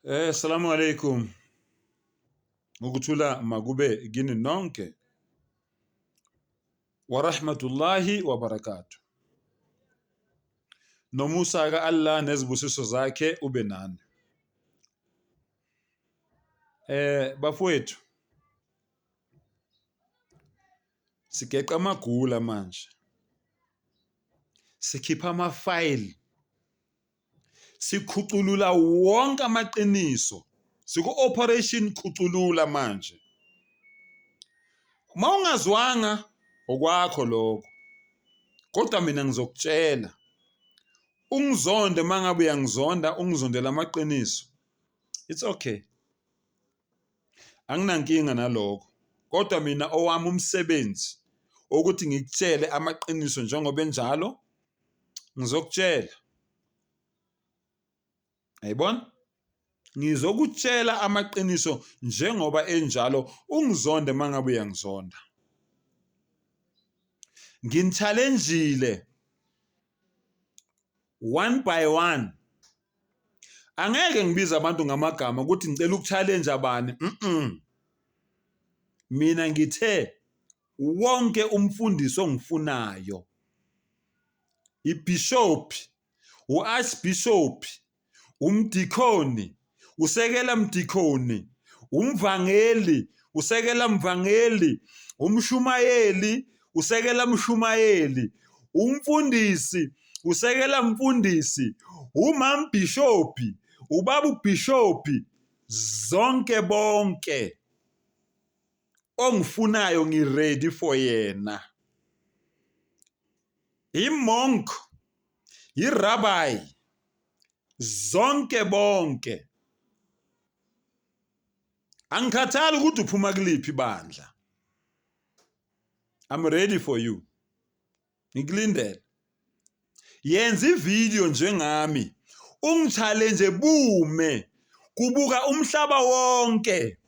Assalamu alaikum. Ukuthula makube kini nonke. Wa rahmatullahi wa barakatuh. Nomusa ka Allah nezibusiso zakhe ube nani. Bafowethu sigeqa amagula manje. Sikhipha ama-file sikhuculula wonke amaqiniso siku-operation khuculula manje uma ungazwanga okwakho lokho kodwa mina ngizokutshela ungizonde uma ngabe uyangizonda ungizondela amaqiniso it's okay anginankinga nalokho kodwa mina owami umsebenzi ukuthi ngikutshele amaqiniso njengoba enjalo ngizokutshela ayibona ngizokutshela amaqiniso njengoba enjalo ungizonde mangabe uyangizonda nginithalenjile one by one angeke ngibize abantu ngamagama ukuthi ngicela ukuchallenge abani mina ngithe wonke umfundisi ongifunayo ibishop uarchbishop umdikoni usekela mdikoni umvangeli usekela mvangeli umshumayeli usekela mshumayeli umfundisi usekela mfundisi umambishophi ubaba ubishophi zonke bonke ongifunayo ngiready for yena imonk irabbi zonke bonke angikhathali ukuthi uphuma kuliphi ibandla I'm ready for you ngikulindele yenza ivideo njengami ungichallenge bume kubuka umhlaba wonke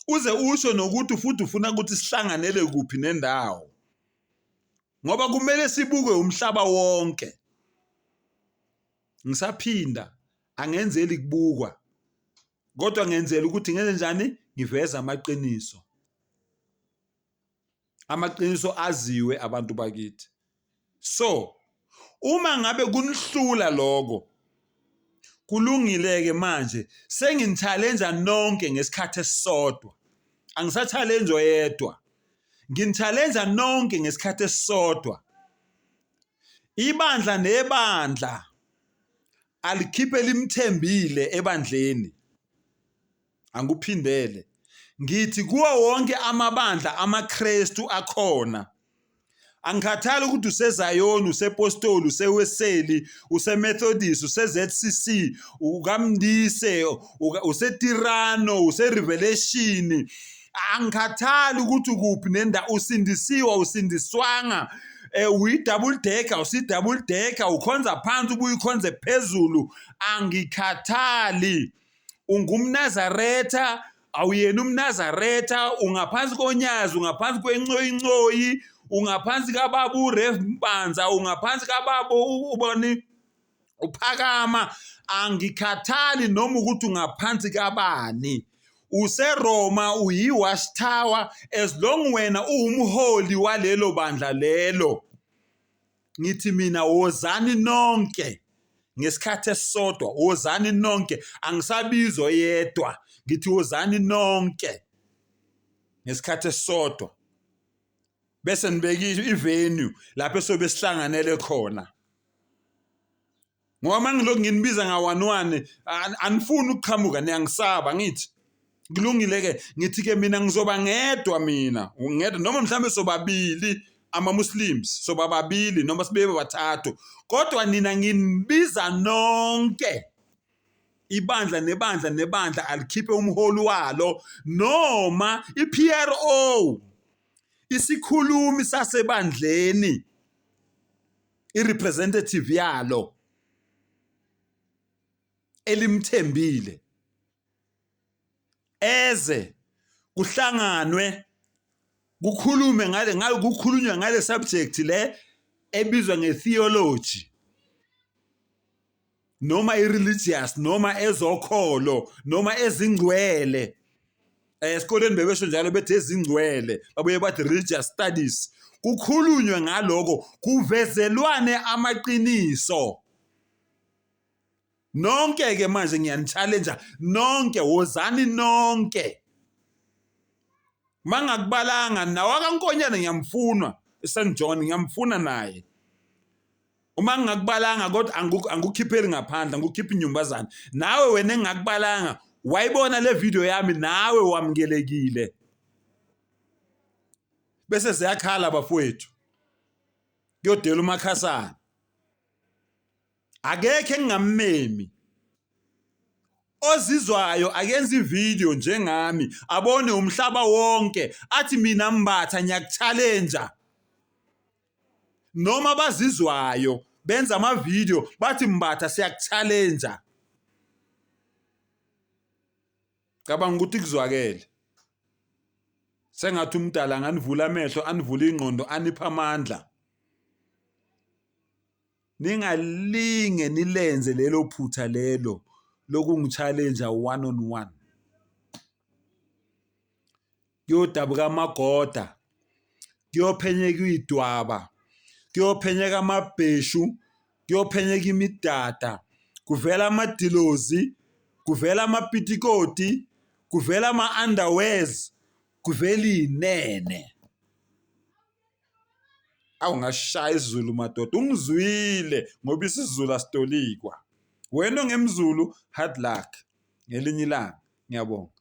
uze usho nokuthi futhi ufuna ukuthi sihlanganele kuphi nendawo ngoba kumele sibuke umhlaba wonke ngisaphinda angenzeli kubukwa kodwa ngenzela ukuthi ngenze njani ngiveza amaqiniso amaqiniso aziwe abantu bakithi so uma ngabe kunihlula lokho kulungile ke manje senginithalenja nonke ngesikhathi esisodwa angisathalenji oyedwa nginithalenja nonke ngesikhathi esisodwa ibandla nebandla alikhiphe limthembile ebandleni Angikuphindele. Ngithi kuwo wonke amabandla amaKristu akhona. Angikhathali ukuthi useZayoni, usePostoli, useWeseli, useMethodist, useZCC, ukaMndise, useTirano, useRevelation. Angikhathali ukuthi ukuphi nenda usindisiwe usindiswanga. Uyi-double decker usi-double decker ukhonza phansi ubuye ukhonze phezulu angikhathali ungumNazaretha awuyena umNazaretha ungaphansi konyazi ungaphansi kwencoyincoyi ungaphansi kababa uRev Mpanza ungaphansi kababa ubani uphakama angikhathali noma ukuthi ungaphansi kabani useRoma uyi-watch tower as long wena uwumholi walelo bandla lelo Ngithi mina wozani nonke ngesikhathi esisodwa, wozani nonke, angisabizi oyedwa, ngithi wozani nonke ngesikhathi esisodwa bese nibeka ivenue lapho esobe sihlanganele khona ngoba mangilokhu nginibiza nga-one one anifuni ukuqhamuka niyangisaba ngithi kulungile-ke ngithi-ke mina ngizoba ngedwa mina ngedwa noma mhlawumbe sobabili ama-muslims soba babili noma sibe bathathu kodwa nina nginibiza nonke ibandla nebandla nebandla alikhiphe umholi walo noma i-PRO isikhulumi sasebandleni i-representative yalo elimthembile eze kuhlanganwe kukhulume ngale ngale kukhulunywa ngale subject le ebizwa ngetheology. Noma i-religious noma ezokholo noma ezingcwele. Esikoleni bebesho njalo bethi ezingcwele, babuye bathi religious studies. Kukhulunywe ngaloko, kuvezelwane amaqiniso. Nonke ke manje ngiyani-challenge nonke, wozani nonke. Mangakubalanga nawe akaNkonyane ngiyamfuna, eSt John ngiyamfuna naye. Uma ngingakubalanga kodwa angikukhipheli ngaphandle, angikukhiphi inyumbazane. Nawe wena engingakubalanga wayibona le video yami nawe wamukelekile. Bese ziyakhala bafowethu. Kuyodela umakhasana. Akekho engingammemi. Ozizwayo akenze ivideo njengami abone umhlaba wonke athi mina Mbatha ngiyakuchallenge. Noma abazizwayo benza amavideo bathi Mbatha siyakuchallenge. Cabanga ukuthi kuzwakele. Sengathi umdala anganivula amehlo anivule ingqondo aniphe amandla. Ningalinge nilenze lelo phutha lelo lokungi-challenge one on one. Kuyodabuka amagoda, kuyophenyeka idwaba, kuyophenyeka amabheshu, kuyophenyeka imidada, kuvela amadilozi, kuvela amapitikoti, kuvela ama-underwears, kuvela iy'nene. Awu ngashaya isiZulu madoda, ungizwile ngoba isiZulu asitolikwa. Wena ongemZulu, hard luck. Ngelinye ilanga. Ngiyabonga.